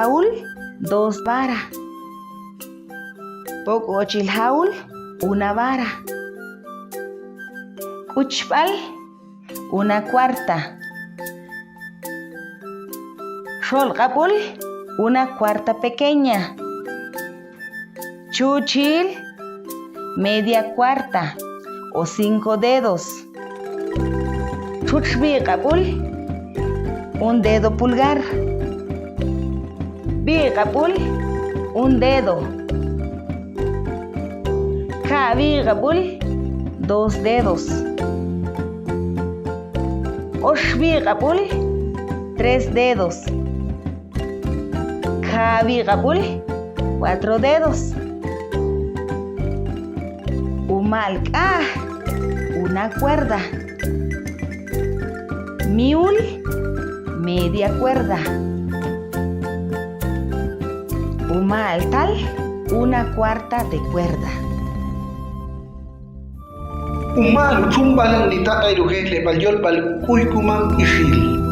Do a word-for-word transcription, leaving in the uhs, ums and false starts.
Jaul, dos vara. Pok' ochil jaul, una vara. K'uchb'al, una cuarta. Xol q'ab'ul, una cuarta pequeña. Chuchil, media cuarta o cinco dedos. Txutx b'iq'ab'ul, un dedo pulgar. B'iq'ab'ul, un dedo. Ka' b'iq'ab'ul, dos dedos. Ox b'iq'ab'ul, tres dedos. Ka' b'iq'ab'ul, cuatro dedos. Umaal k'aj, una cuerda. Miul, media cuerda. Umaal tal, una cuarta de cuerda. Umaal utxunb'al ni taq'ay rujejleb'al yolb'al K'uyk'uman Ixil.